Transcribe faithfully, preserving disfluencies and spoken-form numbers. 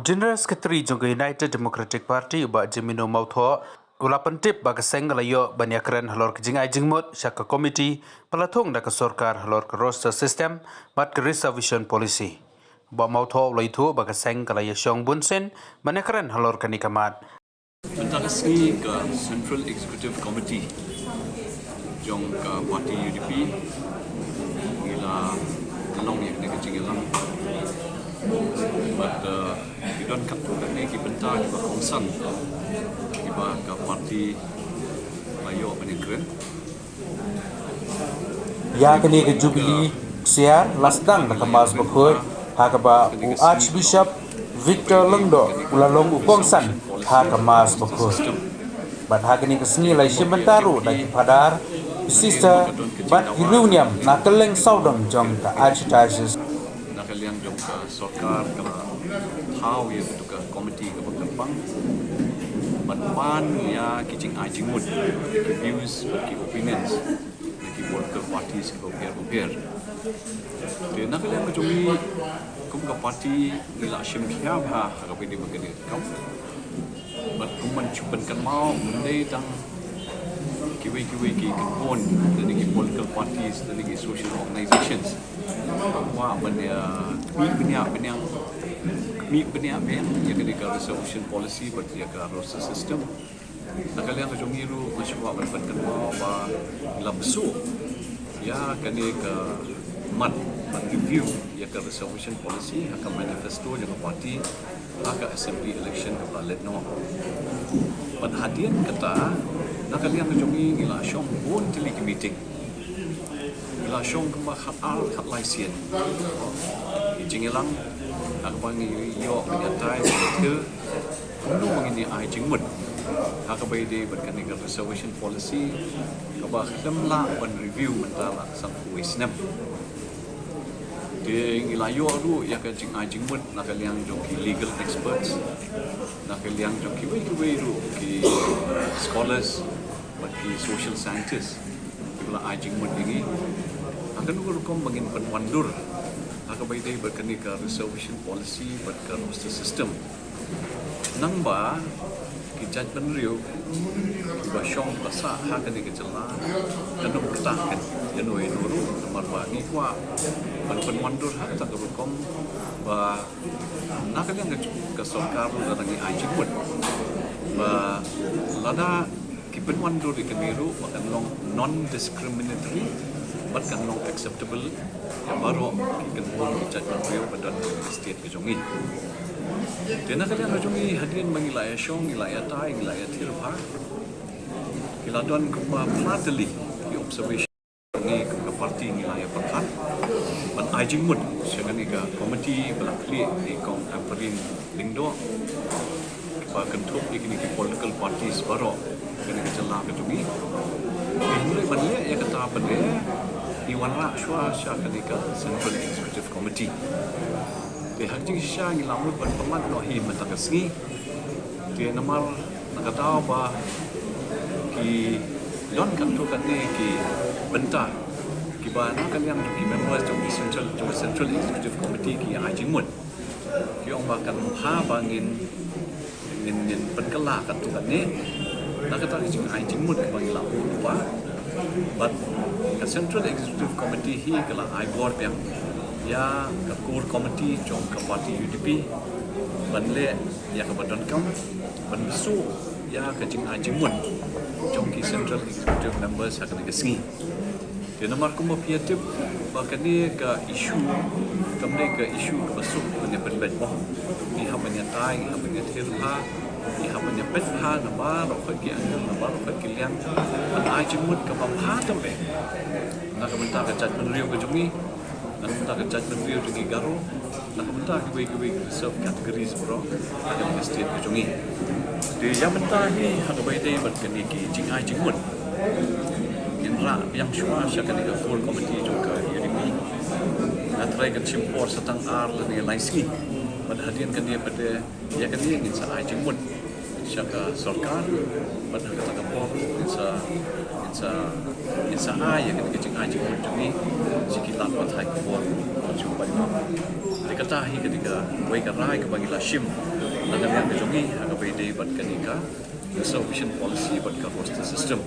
General Secretary jong ka United Democratic Party, u Bah Jemino Mawthoh, u la pyntip ba ka seng ka la ïoh ban ïakren halor ka jingai jingmut sha ka komiti ba la thung da ka sorkar halor ka roster system bad ka reservation policy. U Bah Mawthoh u la ïathuh ba ka seng ka la ïashong bunsien ban ïakren halor kane ka mat. Mynta ka sngi ka Central Executive Committee jong ka party U D P ngi la long ïa kane ka jingïalang. Bad, uh, ki don katto katne ki bynta kiba kongsan kiba ka party la ïoh ban ïakren. Ïa kane ka Jubilee Ksiar la sdang da ka Mass Bakhuid, ha kaba u Archbishop Victor Lyngdoh u la long u kongsan ha ka Mass Bakhuid. Bad ha kane ka sngi la shim bynta ruh da ki Phadar, ki Sister bad ki riewniam na kylleng sawdong jong ka Archdiocese. Na ka liang jong ka sorkar ka la thaw ïa katu ka komiti kaba kyrpang ban pan ïa ki jingai jingmut, ki views bad ki opinions na ki political parties kiba bapher bapher. Te na ka liang ka jong ngi kum ka party ngi la shim khia bha ha kaba ïadei bad kane ka kam. Bad kum ban shu pynkynmaw, ym dei tang kiwei kiwei ki kynhun, lane ki political parties, lane ki social organizations, kwah ban ïa mih bniah bniah, mih bniah biang ïa kane ka reservation policy bad ïa ka roster system. Na ka liang ka jong ngi ruh nga shu kwah ban pynkynmaw ba ngi la bsut ïa kane ka mat ban review ïa ka reservation policy ha ka manifesto jong ka party ha ka assembly election kaba la leit noh. Bad hadien kata, na ka liang ka jong ngi ngi la shong bun tylli ki meeting. Ngi la shong kumba khat ar khat lai sien. Ki jingïalang ha kaba ngi ïoh ban ïatai ban ïathir kumno ba ngin ïa ai jingmut ha kaba ïadei bad kane ka reservation policy kaba khlem lah ban review mynta la sanphew wei snem. Te ngi la ïoh ruh ïa ka jingai jingmut na ka liang jong ki legal experts, na ka liang jong kiwei kiwei ruh ki scholars bad ki social scientists kiba la ai jingmut ïa ngi ha kano ka rukom ba ngin pynwandur ha kaba ïadei bad kane ka reservation policy bad ka roster system. Nangba ki jaitbynriew kiba shong ba sah ha kane ka jylla kan ym ktah ïano ïano ruh, namar ba ngi kwah ban pynwandur ha kata ka rukom ba na ka liang ka, ka sorkar ruh lada ngi ai jingmut ba lada ki pynwandur ïa kane ruh ba kan long non discriminatory bad kan long acceptable ïa baroh ki kynhun ki jaitbynriew ba don ha ka state ka jong ngi. Te na ka liang ka jong ngi hadien ba ngi la ïa shong, ngi la ïa tai, ngi la ïa thir bha, ki la don kumba phra tylli ki observation. Ngi kum ka party ngi la ïa pyrkhat ban ai jingmut sha kane ka committee ba la khlieh da i Kong Ampareen Lyngdoh, ba kynthup ïa kine ki political parties baroh kane ka jylla ka jong ngi. Te hynrei ban leh ïa kata pat de ngi wanrah shuwa sha kane ka Central Executive Committee. Te ha ka jingshisha ngi la mut ban pynlait noh hi mynta ka sngi. Te namar na ka daw ba ki don katto katne ki bynta kiba na ka liang jong ki members jong ki central, jong ka Central Executive Committee ki ai jingmut. Ki ong ba kan bha ba ngin, ngin, ngin pynkylla katto katne na kata ka jingai jingmut kaba ngi la buh lypa. Bad ka Central Executive Committee hi ka la ai bor biang ïa ka Core Committee jong ka party U D P ban leh ïa kaba donkam ban bsut ïa ka jingai jingmut jong ki Central Executive Members ha kane ka sngi. Te namar kumba phi ïa tip ba kane ka issue kam dei ka issue kaba suk ban ïa pynbeit mo. Ngi hap ban ïa tai, ngi hap ban ïa thir bha, ngi hap ban ïa peit bha na baroh khoit ki angle, na baroh khoit ki liang ban ai jingmut kaba bha tam eh na ka bynta ka jaitbynriew ka jong ngi, na ka bynta ka jaitbynriew jong ngi Garo, na ka bynta kiwei kiwei ki reserve categories baroh ha kane ka state ka jong ngi. Te ïa mynta hi ha kaba ïadei bad kane ki jingai jingmut ngin rah biang shuwa sha kane ka Core Committee jong ka U D P. Nga trai kan shim por sa tang ar lane lai sngi. Bad hadien kane pat de ïa kane ngin sa ai jingmut sha ka sorkar bad ha kata ka por ngin sa, ngin sa, ngin sa ai ïa kane ka jingai jingmut jong ngi sha ki lad pathai khubor jong ka Parliament. Te kata hi kane kawei ka rai kaba ngi la shim Nangta ka jong ngi ha kaba ïadei bad kane ka reservation policy bad ka roster system.